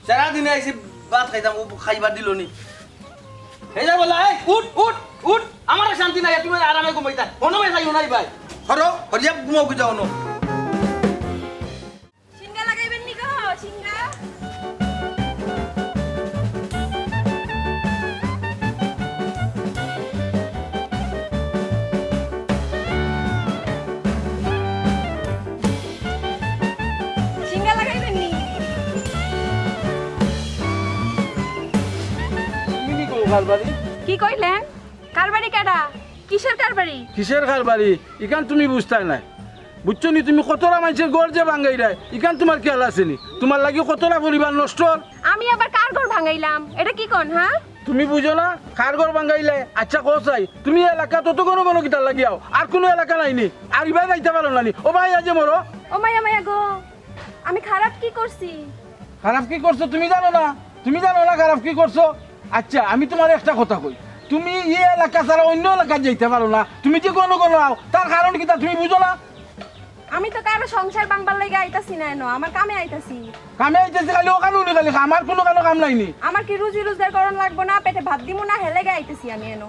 সারাদিনে আইছি ভাত খাইতাম, ও খাইবার দিল নি। এই যে বলা, "এই, উঠ, উঠ, উঠ, আমার শান্তি নাই, তুমি আরামে ঘুমাইতা।" কোনো মেয়ে যাইও নাই ভাই। হরো, হরিয়া ঘুমাও কি যাও না। সিঙ্গা লাগাইবেন নি গো, সিঙ্গা? সিঙ্গা লাগাইবেন নি? তুমি নি কও কার বাড়ি? কি কইলেন? কার বাড়ি কেডা? কিসের কার বাড়ি? কিসের কার বাড়ি? ইখান তুমি বুঝতায় নায়। বুঝছো নি, তুমি কতটা মাইনষের ঘর যে ভাঙ্গাইরায়, ইখান তুমার খেয়াল আছে নি? তুমার লাগি কতটা পরিবার নষ্ট অর। আমি আবার কার ঘর ভাঙ্গাইলাম? এটা কি কন, হ্যাঁ? তুমি বুঝো না, কার ঘর ভাঙ্গাইলে? আচ্ছা, কও চাই, তুমি এই এলাকাত অত ঘন ঘন কিতার লাগি আও? আর কুনু এলাকা নাই নি? আর ইবায় যাইতা পারো না নি? ও ভাই, আজে মরো। ও মায়া, মায়া গো, আমি খারাপ কি করছি? খারাপ কি করছো তুমি জানো না? তুমি জানো না খারাপ কি করছো? আচ্ছা, আমি তুমারে একটা কথা কই, তুমি এই এলাকা ছাড়া অইন্য এলাকাত যাইতা পারো না, তুমি যে ঘন ঘন আও, তার কারণ কিতা তুমি বুঝো না? আমি তো কারো সংসার ভাঙবার লাগি আইতাছি না এনো, আমার কামে আইতাছি। কামে আইতাছি খালি, অখানো নি খালি কাম, আর কুনু কানো কাম নাই নি? আমার কি রুজি রোজগার করন লাগবো না, পেটে ভাত দিমু না, হেলেগে আইতাছি আমি এনো।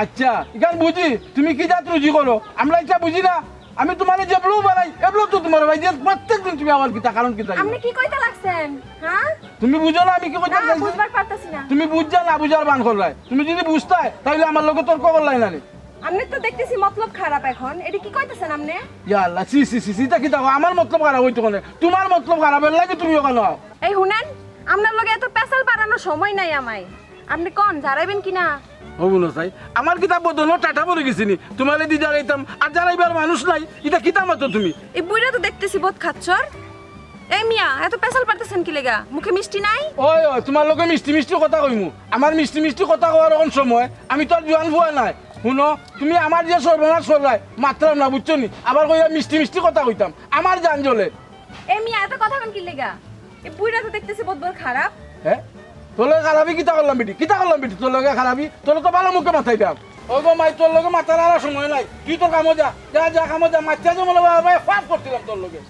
আচ্ছা, ইখান বুঝি, তুমি কি জাত রুজি করো, আমরা ইটা বুঝি না। আমি তুমারে যেবলো বানাই, এবলো তো তুমারে ভাই, যে প্রত্যেক দিন তুমি আমার কিতা, কারণ কিতা? আপনি কি কইতা লাগছেন, হ্যাঁ? তুমি বুঝো না আমি কি কইতাম না, চাইছি? বুঝবার পারতাছি না। তুমি বুঝছো না, বুঝার ভান কররায়। তুমি যদি বুঝতায়, তাইলে আমার লগে তর্ক করলায় না নি। আপনি তো দেখতেছি মতলব খারাপ এখন, এটা কি কইতেছেন আপনি? ইয়া আল্লাহ, ছি, ছি, ছি, ছি, ইটা কিতা কও? আমার মতলব খারাপ অইতো কেনে? তুমার মতলব খারাপ, এর লাগি তুমি অখানো আও। এই হুনেন, আপনার লগে এত পেশাল বাড়ানোর সময় নাই আমায়। আপনি কন, জারাইবেন কি না? ও বুনো চাই, আমার কিতা বদনো টাটা পড়ি গেছে নি? তুমারে দি জারাইতাম, আর জারাইবার মানুষ নাই, ইটা কিতা মাতো তুমি? এই বুইড়া তো দেখতেছি বহুত খাচ্চর। এই মিয়া, এত পেশাল পারতেছেন কি লেগা? মুখে মিষ্টি নাই? ওই, ওই, তুমার লগে মিষ্টি মিষ্টি কথা কইমু। আমার মিষ্টি মিষ্টি কথা কওয়ার অখন সময়, আমি তো আর জোয়ান ফুয়া নায়। হুনো, তুমি আমার যে সর্বনাশ কররায়, মাতরাম না, বুঝছো নি? আবার কইয়া মিষ্টি মিষ্টি কথা কইতাম, আমার জান জ্বলে। এ মিয়া, এত কথা কন কি লেগা? এ বুইড়া তো দেখতেছি বহুত বড় খারাপ। হ্যাঁ? তোর লগে খারাপি কিতা করলাম বেটি? কিতা করলাম বেটি? তোর লগে খারাপি? তোর তো ভালা মুখে মাতাইতাম। ও গো মাই, তোর লগে মাতার আর সময় নাই। তুই তোর কামো যা। যা, যা কামো যা। মাতিয়া যে মনে হয় ভাই পাপ করছিলাম তোর লগে।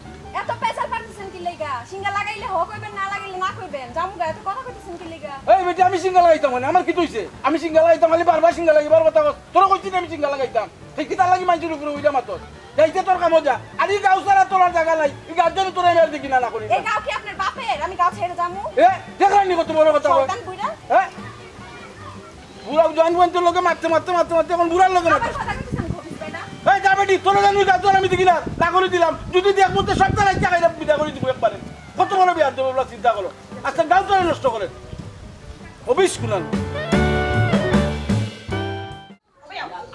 এত পেশাল পারতেছেন কি লেগা? সিঙ্গা লাগাইলে হ কইবেন, না লাগাইলে না কইবেন। জামুগা, এত কথা কইতেছেন কি লেগা? এই বেটি, আমি সিঙ্গা লাগাইতাম মানে? আমার কিতা অইছে? আমি সিঙ্গা লাগাইতাম, খালি বারবার সিঙ্গা লাগাইবার কথা কস। তোরে কইছি না আমি সিঙ্গা লাগাইতাম? তুই কিতার লাগি মাইনষের উপরে উইরা মাতস? যাইতে তোর কামো যা। আর ই গাঁও ছাড়া তোর আর জাগা নাই। ই গাঁওর জন্য তোরে আমি আর দেখি না, না করি না। এই গাঁও কি আপনার বাপের? আমি গাঁও ছেড়ে যামু? এ, দেখলাম নি কত বড় কথা কয়? শয়তান বুইড়া। হ্যাঁ? বুড়া জোয়ান বুয়ানতর লগে মাততে, মাততে, মাততে, মাততে অখন বুড়ার লগে মাতস। আবার কথা কইতেছেন খবিস বেটা। এই যা বেটি, তোরে জানি গাঁওর জন্য আমি দেখি না, না করি দিলাম। যদি দেখ মতে সপ্তাহ রাইতে খাইলে বিদায় করি দিমু একবারে। কত বড় বেয়াদব অবলা চিন্তা করো। আচ্ছা, গাঁও তোরে নষ্ট করে। খবিস কুনান।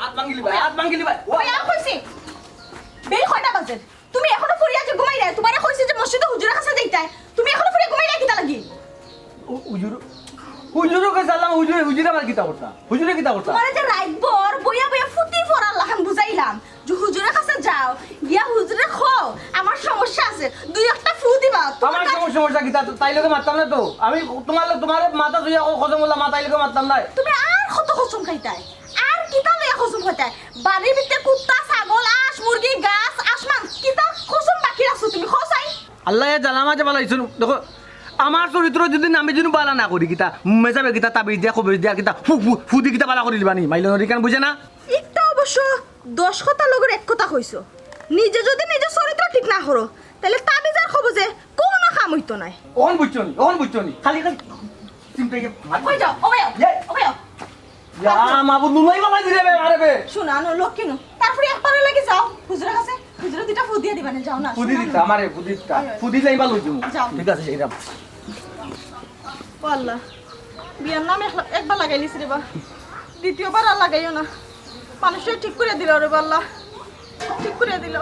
আত ভাঙ্গিলি ভাই, আত ভাঙ্গিলি ভাই। ওই, আ কইছি। বেই কয়টা বাজে? তুমি এখনো ফুরিয়া যে ঘুমাইরায়? তুমারে কইছি যে মসজিদো হুজুরর কাছে যাইতায়। তুমি এখনো ফুরিয়া ঘুমাইরায় কিতা লাগি? ও, হুজুর, হুজুরর কাছে আইলাম, হুজুর, হুজুরে আমার কিতা করতা? হুজুরে কিতা করতা? তুমারে যে রাইত ভর বইয়া বইয়া ফুটি ফরার লাখান বুঝাইলাম যে হুজুরর কাছে যাও, গিয়া হুজুররে কও, আমার সমস্যা আছে, দুই একটা ফু দিবা। তুমার আমার কাছে সমস্যা, সমস্যা কিতা? তাইর লগে মাততাম না তো। আমি তুমার লগে, তুমার মাথা ধুইয়া কও, কসম উল্লা মা, তাইর লগে মাততাম না। তুমি আর কত কসম খাইতায়? আর কিতা লইয়া কসম খাইতায়? বাড়ির ভিতরে কুত্তা, ছাগল, আঁশ, মুরগি, গাছ, আসমান, কিতা কসম বাকি রাখছো তুমি? কও চাই। আল্লায় জালা মাঝে বালা ইছুন। দেখো, আমার চরিত্র যদি আমি যদি বালা না করি, কিতা মেজাবে কিতা তাবিজ দিয়া, কবিজ দিয়া, কিতা ফু, ফু, ফু দি কিতা বালা করি দিবা নি? মাইলে নরি কান বুঝে না? ইটা অবশ্য দশ কথার লগর এক কথা কইছো। নিজে যদি নিজের চরিত্র ঠিক না করো, তাইলে তাবিজ আর কবিজে কোনো কাম অইতো নায়। অখন বুঝছো নি? অখন বুঝছো নি? খালি খালি চিন্তাই যে মাত কই যাও? ও ভাই, ইয়ে। ও ভাই। ইয়া, মাবুদ নুলাই বানাই দিলে বে, আরে বে। শোনা, নো, লক্ষ্মী নো। তারপরে একবারে লাগি যাও হুজুরের কাছে, হুজুরে দুইটা ফু দিয়া দিবা নে, যাও না, ফুদি শোনা, দিতা, নো। আমারে ফুদি দিতা। অয়, অয়। ফুদি লাইবা লই যাবো। যাও। ঠিক আছে, যাইরাম। ও আল্লাহ, বিয়ার নাম এক-, একবার লাগাইলিছি রে বা, দ্বিতীয়বার আর লাগাইও না। মানুষটাই ঠিক করে দিল রে বা আল্লাহ, ঠিক করে দিল।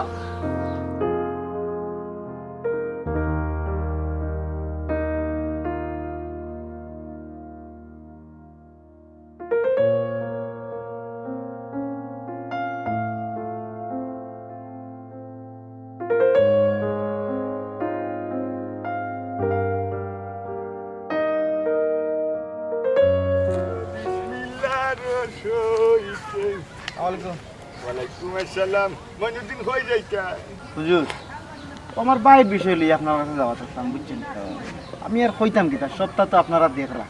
বিসমিল্লাহির রহমানির রহিম। আসসালামু আলাইকুম। ওয়ালাইকুম আসসালাম। মইনুদ্দিন, কই যাইতা? হুজুর, ও আমার ভাইর বিষয় লইয়া আপনার কাছে যাওয়াত আছলাম, বুঝছইন? আমি আর কইতাম কিতা, সবটা তো আপনারা দেখরা।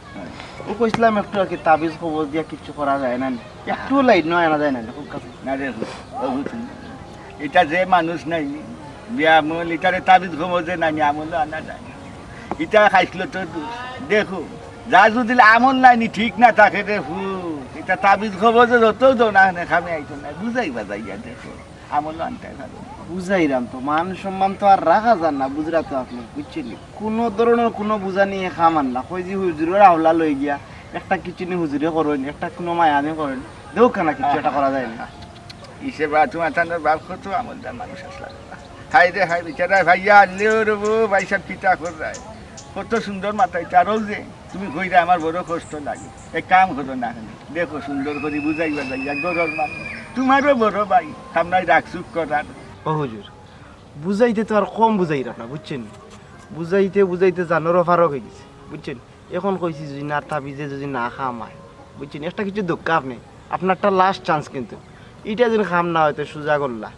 ও কইছলাম একটু আর কি তাবিজ কবজ দিয়া কিচ্ছু করা যায় না নি? একটু লাইট নয় আনা যায় না নি? খুব কাছে। না রে, ও বুঝুন। ইটা যে মানুষ নাই নি, বিয়া আমল, ইটারে তাবিজ কবজে নাই নি, আমলও আনা যায় না। ইটা খাইছলো তো দোষ। দেখো, যা যদি আমল নাই নি, ঠিক না থাকে রে ফু, ইটা তাবিজ কবজে যত দোনা কামে আইতো না, বুঝাই বাজাইয়া দেখো। আমলও আনতে পারো। বুঝাইরাম তো, মান সম্মান তো আর রাখা যার না, বুঝরা তো আপনে, বুঝছইন নি? কুনু ধরনর কুনু বুঝানি এ কাম আর না। কই যে হুজুরর হাওলা লই গিয়া একটা কিচ্ছু নি হুজুরে করইন, একটা কুনু মায়ানি করইন, দেউক্কা না কিচ্ছু একটা করা যায় না। ইসে বা তোমার তানোর বাপ কত আমলদার মানুষ আছলা। হায় রে হায়, বেচারা ভাইয়া আনলেও রে বো, ভাই সাহেব কিতা কররায়। কত সুন্দর মাতাইতা, আর ও যে তুমি কইরা আমার বড় কষ্ট লাগে। এক কাম করো না, দেখো সুন্দর করি বুঝাইবা যাইয়া, গরর মাঝে তোমারও বড় ভাই, সামনায় রাগ চুপ করার। ও হুজুর, বুঝাইতে তো আর কম বুঝাইরাম না, বুঝছইন নি? বুঝাইতে বুঝাইতে জানোরও ফারক অই গেছে, বুঝছইন? এখন কইছি যদি না তাবিজে যদি না কাম অয়, বুঝছইন নি? একটা কিচ্ছু দেউক্কা আপনে, আপনার একটা last chance কিন্তু। ইটা যদি কাম না অয় তো সুজা গল্লা।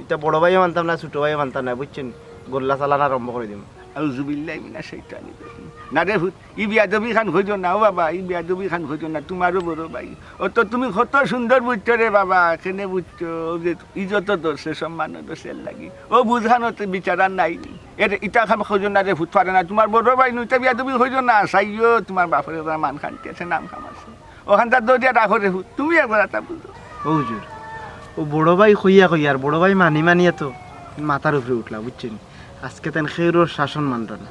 ইটা বড় ভাইও মানতাম না, ছোট ভাইও মানতাম না, বুঝছইন নি? গল্লা চালান আরম্ভ করি দিমু। আউযুবিল্লাহি মিনাশ শাইতানির রাজিম। না রে ফুত, ই বিয়াদবি খান কইরো না, ও বাবা, ই বিয়াদবি খান কইরো না, তোমারও বড় ভাই। ও তো তুমি কত সুন্দর বুঝছো রে বাবা, কেনে বুঝছো? ও যে ইজ্জত ধরছে, সম্মান ধরছে এর লাগি। ও বুঝখান তো বিচারা নাই নি। এর ইটা খান কইরো না রে ফুত, পারে না, তোমার বড় ভাই নু, ইতা বিয়াদবি কইরো না, চাইও তোমার বাপরে তার মান খান আছে, নাম কাম আছে। ওখান তার দরিয়া রাখো রে ফুত, তুমি একবার এটা বুঝো। ও হুজুর, ও বড় ভাই কইয়া কইয়া আর বড় ভাই মানি মানিয়া তো মাথার উপরে উঠলা, বুঝছইন নি? আজকে তাইন কেউরর শাসন মানরা না,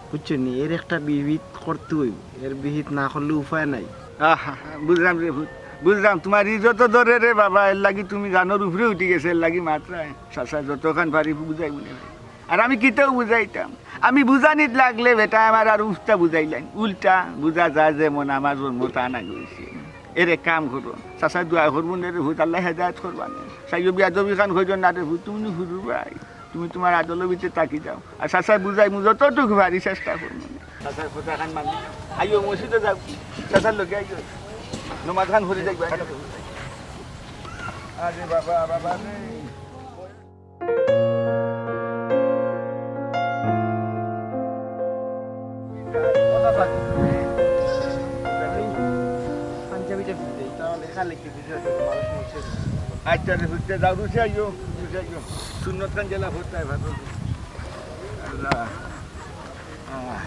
বুঝছইন নি? এর একটা বিহিত করতে অইবো, এর বিহিত না করলে উপায় নাই। আহা, বুঝলাম রে ফুত, বুঝলাম। তোমার ইজ্জত ধরে রে বাবা, এর লাগি তুমি জানোর উপরে উঠি গেছে, এর লাগি মাতরায়। চাচা যতখান পারি বুঝাই মনে হয়। আর আমি কিতাও বুঝাইতাম? আমি বুঝানিত লাগলে বেটা আমার আর উল্টা বুঝাইলাইন। উল্টা বুঝা যায় যেমন আমার জন্ম তা না গেছে। এরে কাম করো, চাচা দোয়া করবো নে রে ফুত, আল্লায় হেদায়েত করবা নে। চাইও বিয়াদবি খান কইরো না রে ফুত, তুমি নি হুরু ভাই, তুমি তোমার আদলর ভিতরে থাকি যাও। আর চাচায় বুঝাইমু যতটুকু পারি চেষ্টা করমু নে। চাচার কথা খান মানি, আইও মসজিদো যাও, চাচার লগে আইও, নমাজ খান পড়ি যাইবা। আরে বাবা, বাবা রে। আচ্ছা রে, হুজুর, যাও, রুশে আইও, রুশে আইও। সুন্নত খান জেলা ভোট চাই, ভাত। আল্লাহ। আহ।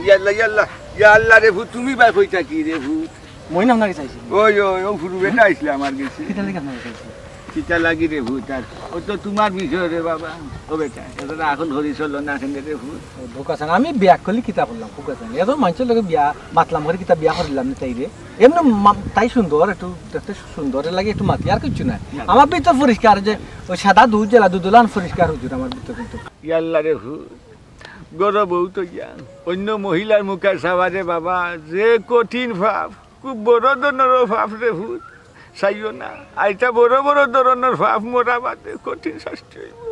ইয়া আল্লাহ, ইয়া আল্লাহ, ইয়া আল্লাহ রে ফুত, তুমি বা কইতা কি রে ফুত? মইন আপনার গেছে আইছিল। ওই, ওই, ও ফুরু বেটা আইছিল আমার গেছে। কিতা লাগি আপনার গেছে আইছিল? কিতা লাগি রে ফুত আর? ও তো তোমার বিষয় রে বাবা। ও বেটা, এটা এখন হরি চলো না কেন রে ফুত? ও, ধোকা চান। আমি বিয়া করলে কিতা করলাম? ধোকা চান। এত মানুষের লগে বিয়া মাতলাম করে কিতা বিয়া করিলাম না তাই রে? এমনি মা-, তাই সুন্দর, একটু দেখতে সুন্দর, এর লাগি একটু মাতি, আর কিচ্ছু নাই। না। আমার ভিতর পরিষ্কার, যে ওই সাদা দুধ, জেলা দুধ ওলান পরিষ্কার হুজুর আমার ভিতর কিন্তু। ইয়াল্লা রে ফুত, গরো বউ তো ইয়া, অন্য মহিলার মুখে চাওয়া রে বাবা, যে কঠিন পাপ, খুব বড় ধরনের পাপ রে ফুত, চাইও না। আর এটা বড় বড় ধরনের পাপ, মরা বাদে কঠিন শাস্তি অইবো।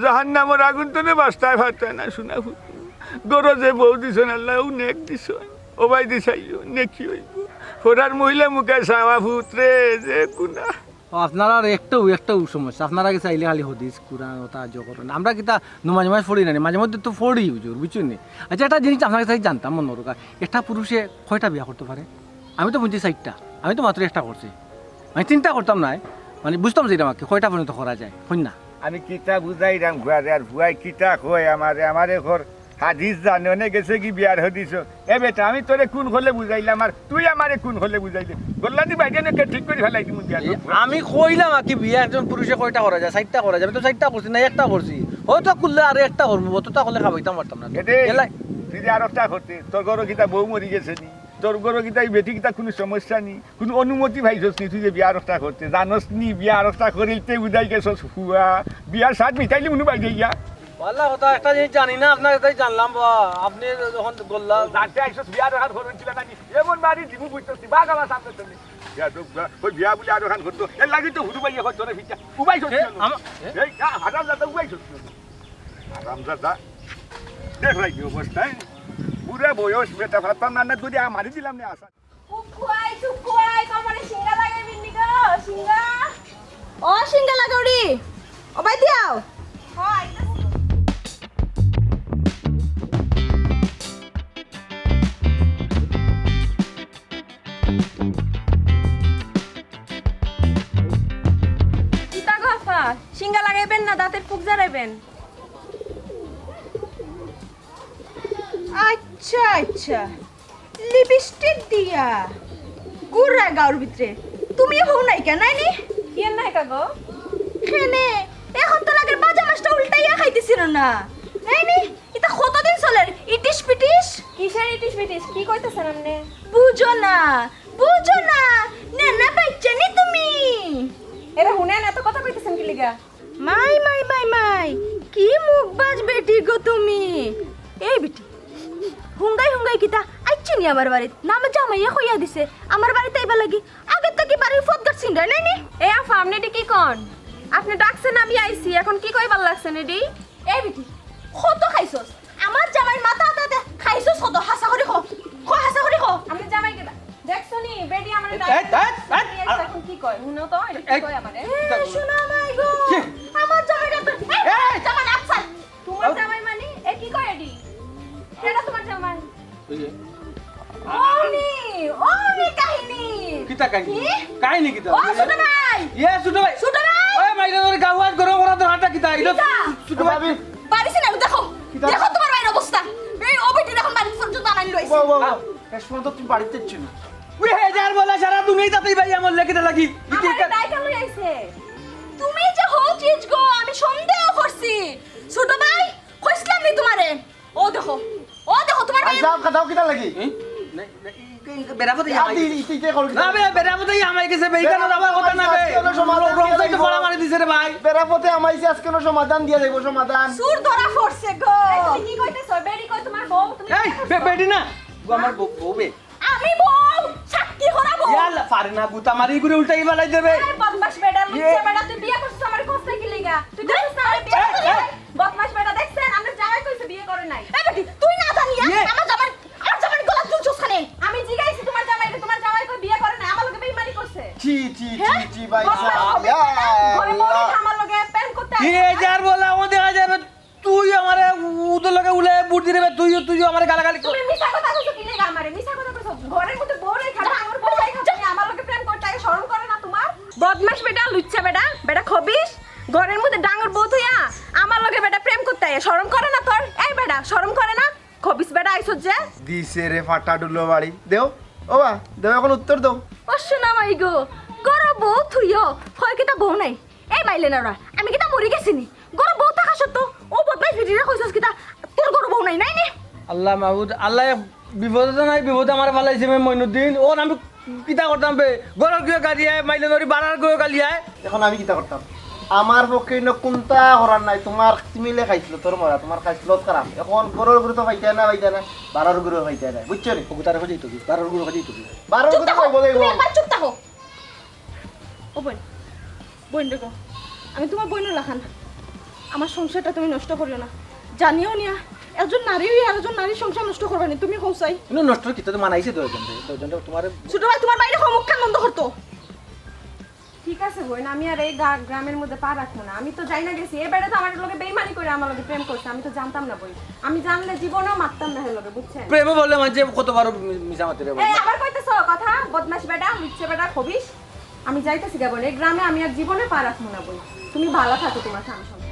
জাহান্নামর আগুন তনে বাঁচতায় পারতায় না, শোনা ফুত। গরো যে বউ দিছইন আল্লায়, ও নেক দিছইন, ও ভাই দি চাইও, নেকি অইবো। ফরার মহিলা মুখে চাওয়া ফুত রে, যে গুনা। ও, আপনারার একটাউ, একটাউ সমস্যা। আপনারা গেছে আইলে খালি হাদিস, কুরআন, ওটা আজও করেন। আমরা কিতা নমাজ নমাজ পড়ি না নি? মাঝে মধ্যে তো পড়ি, হুজুর, বুঝছইন নি? আচ্ছা, একটা জিনিস আপনার কাছে জানতাম, মনে রাখা, একটা পুরুষে কয়টা বিয়া করতে পারে? আমি তো বুঝছি চাইরটা, আমি তো মাত্র একটা করছি। আমি চিন্তা করতাম না, মানে, বুঝতাম যে এটা আমাকে কয়টা পর্যন্ত করা যায়, কইন না। আমি কিতা বুঝাইরাম ফুয়ারে, আর ফুয়ায় কিতা কয় আমারে, আমারে কর হাদিস জানে, অনে গেছে কি বিয়ার হাদিস। এ বেটা, আমি তোরে কোন হলে বুঝাইলাম, আর তুই আমারে কোন হলে বুঝাইলে? গল্লাদি বাইরে নাকি ঠিক করি ফেলাই দিমু বিয়া। এই আমি কইলাম আর কি, বিয়া একজন পুরুষে কয়টা করা যায়? চাইরটা করা যায়। আমি তো চাইরটা করছি না, একটা করছি। হয়তো করলে আরো একটা করবো, অতটা করলে খাবাইতাম পারতাম না। এ দে, এলাই। তুই যে আরো একটা করতে, তোর ঘরো কিতা বউ মরি গেছে নি? তোর ঘরো কিতা এই বেটি কিতা কোনো সমস্যা নি? কোনো অনুমতি পাইছস নি তুই যে বিয়া আরো একটা করতে? জানস নি বিয়া আরো একটা করিলতে বুঝাই গেছস ফুয়া? বিয়ার সাথ মিটাইলি মনে বাইরে গিয়া। ভালা কথা, একটা জিনিস জানি না, আপনার কাছে জানলাম বা, আপনি যখন গল্লা জানতে আইছস বিয়া দেখার ঘর হইছিল নাকি? এমন বাড়ি দিমু বুঝছস নি? বাঘ আমার সামনে চলে। বিয়া তো, ওই বিয়া বলে আরো খান করতো। এর লাগি তো হুরু ভাইয়ে হয়তো রে ফিটা। উবাই এ, সত্যি হলো। আমা-, এ? এই, আ, হারামজাদা উবাই সত্যি হলো। হারামজাদা। দেখ ভাই কি অবস্থা, হ্যাঁ? বুড়া বয়স, বেটা ফাতাম না, না, তুই আমারই দিলাম না আশা। কুকুয়াই, কুকুয়াই, কোমরে সিঙ্গা লাগে বিন্নি গো, সিঙ্গা। ও সিঙ্গা লাগাউরি, ও ভাই দিয়াও। হ, আইতাছি। কিতা গো আফা, শিঙ্গা লাগাইবেন না দাঁতের ফুক ঝাড়াইবেন? আচ্ছা, আচ্ছা, লিপস্টিক দিয়া ঘুররা গাউর ভিতরে। তুমি হউ নায়িকা, নায় নি? কিয়ের নায়িকা গো? কেনে, এখন তো লাগের বাজা মাছটা উল্টাইয়া খাইতেছিল না, নায় নি? ইতা কতদিন চলের ইটিস পিটিস? কিসের ইটিস পিটিস? কি কইতেছেন আপনি? বুঝো না, বুঝো না, নেনা পাইচ্ছ নি তুমি? এরে হুনেন, এত কথা কইতেছেন কি লিগা? মাই, মাই, মাই, মাই, কি মুখবাজ বেটি গো তুমি। এই বেটি, হুঙ্গাই হুঙ্গাই কিতা আইচ্ছি নি আমার বাড়িত? না, আমার জামাইয়ে কইয়া দিছে আমার বাড়িত আইবার লাগি। আগে তো কি বাড়ির ফত গাছ ছিন্দায় নাই নি? এ আফা, আপনি এটি কি কন? আপনি ডাকছেন, আমি আইছি, এখন কি কইবার লাগছেন এটি? এই বেটি, কত খাইছস? আমার জামাইর মাথা আতাতে খাইছস কত? হাছা করি ক, ক, হাছা করি ক। আপনি জামাই কিতা দেখছো নি? বেটি আমার এই, এই, এই, এই, এই, এখন কি কয়? হুনো তো, এটা কি এই, কয় আমারে? এ, শোনা মাই গো, কি? আমার জামাইটা তো, এই, এই! জামাই আফসার। তোমার আ- জামাই মানে? এ কি কয় এডি? কেডা তোমার জামাই? এই যে। অনি, অনি কাহিনী। কিতা কাহিনী? কি? কাহিনী কিতা? ও, ছোট ভাই। ইয়ে, ছোট ভাই। ছোট ভাই। ওই ভাই, ওর গাওয়ার গরম গরম তো হাঁটা কিতা? এটা কিতা? ছোট ভাই। ভাবি। বাড়ি ছিল, দেখো। কিতা? দেখো তোমার ভাইর অবস্থা। এই ও বেটি দেখো বাড়ি পর্যন্ত আনাই লইছে। ও, ও, ও। শেষ পর্যন্ত তুমি বাড়িতে যাচ্ছ না। ওই হাজার বলা সারা দুনিয়া তাতেই ভাই আমার লেগে লাগি। আমার দায় কেন আইছে? তুমি যে হো চিজ গো, আমি সন্দেহ করছি। ছোট ভাই, কইছিলাম নি তোমারে? ও দেখো, ও দেখো, তোমার আর ভাই। যাও, খাতাও কিতা লাগি? হুম? না, না, ই-, ই-, ই-, বেড়াপথে আর আমায় দি-, গেছে। ইতি কে করো কিতা? না, বে-, বেড়াপথে আমায় গেছে, বে, এখানে যাওয়ার কথা না, বে। আজকে কোনো সমাধান রং-, রং দিয়ে সাইডে যাইবো। পড়া মারি দিছে রে ভাই। বেড়াপথে আমাইছে, আজকে কোনো সমাধান দিয়া যাইবো, সমাধান। চুর ধরা পড়ছে গো। এই, তুমি কি কইতেছো? বেড়ি কই তোমার বউ? তুমি এই, কি বে-, করছো? বেড়ি না, ও আমার বউ, বউ বে। আমি বউ, সাক্ষী করা বউ। ইয়াল্লা, পারে না, গুতা মারি ঘুরে উল্টাই বালাই দেবে। এই বদমাশ বেটা, ইয়ে। লুচ্চা বেটা, তুই বিয়ে করছিস আমার কষ্ট কি লিগা? তুই দেখছিস না আমি বিয়ে এই, করছি? এই। বদমাশ বেটা, দেখছেন? আমরা জামাই কইছে বিয়ে করে নাই। এই বেটি, তুই না জানিয়া ইয়ে। আমার জামাই, আমার জামাইর গলা তুলছস কেনে? আমি জিগাইছি তোমার জামাইরে, তোমার জামাই কই বিয়ে করে নাই, আমার লগে বেইমানি করছে। ছি, ছি, হ্যাঁ? ছি, ছি, ভাই, বদমাশ ছি। হবে ইয়া বেটা, ঘরে বউ আল্লাহ। রেখে আমার লগে প্রেম করতে কি আসে? এই যার বলা, ও দেখা যাবে। তুই আমারে উদর লগে উলে বুট দিরে বে, তুইও, তুইও আমারে গালাগালি কর। তুমি মিছা কথা কইছো কি লাগি আমারে? মিছা কথা কইছো। ঘরের মধ্যে বউ রেখে, আমার বউ রেখে তুমি আমার লগে প্রেম করতে আইয়া শরম করে না তোমার? বদমাশ বেটা, লুচ্চা বেটা, বেটা খবিস। ঘরের মধ্যে ডাঙর বউ থইয়া আমার লগে বেটা প্রেম করতে আইয়া শরম করে না তোর? এই বেটা, শরম করে না? খবিস বেটা আইছস যে? দিছে রে ফাটা ডুলো বাড়ি। দেও, ও বা, দেও এখন উত্তর দেও। ও সোনা মাই গো, ঘরো বউ থুইও, হয় কিতা বউ নাই? এই মাইলে না ওরা, আমি কিতা মরি গেছি নি? ঘরো বউ থাকা সত্ত্বেও ও বদমাইশ বেটিরে কইছস কিতা? তোর ঘরো বউ নাই, নাই নি? আল্লাহ মাবুদ, আল্লাহ বিপদে তো নাই, বিপদে আমার ফালাইছে মে মইনুদ্দিন। ওর আমি কিতা করতাম বে? ঘরর গিয়ে গালি আয়, মাইলে নরি বাড়ার গিয়ে গালি আয়। এখন আমি কিতা করতাম? আমার পক্ষে ইনো কুন্তা করার নাই। তোমার তিমিলে খাইছিল, তোর মরা, তোমার খাইছিল খারাপ। এখন ঘরর ঘরে তো পাইতে না, পাইতে না, বাড়ার ঘরে পাইতে না, বুঝছো নি? ওগু তারে খোঁজাই তো কি? বাড়ার ঘরে খোঁজাই তো কি? বাড়ার চুপ ঘরে থাকো, কইবো, কইবো। তুমি একবার চুপ থাকো। ও বোন, বোন দেখো, আমি তোমার বোন লাখান। আমার সংসারটা তুমি নষ্ট করিও না। জানিও নিয়া, একজন নারী হইয়া আরেকজন নারীর সংসার নষ্ট করবে না, তুমি কও চাই। ইনো নষ্ট কিতা তো মানাইছে দশজন রে, দশজন রে তোমার। ছোট ভাই, তোমার বাইরে কও মুখখান বন্ধ করতো। ঠিক আছে বোন, আমি আর এই গা-, গ্রামের মধ্যে পা রাখবো না। আমি তো যাই না গেছি, এ বেটা তো আমার লগে বেইমানি করে আমার লগে প্রেম করছে, আমি তো জানতাম না বোন। আমি জানলে জীবনেও মারতাম না এর লগে, বুঝছেন? প্রেমে বললে মাঝে কতবার মি-, মিছা মাতে রে এই বললে। আবার কইতেছো কথা, বদমাশ বেটা, লুচ্চা বেটা, খবিস। আমি যাইতেছি গা বোন, এই গ্রামে আমি আর জীবনে পা রাখবো না বোন। তুমি ভালো থাকো তোমার স্বামী সংসার।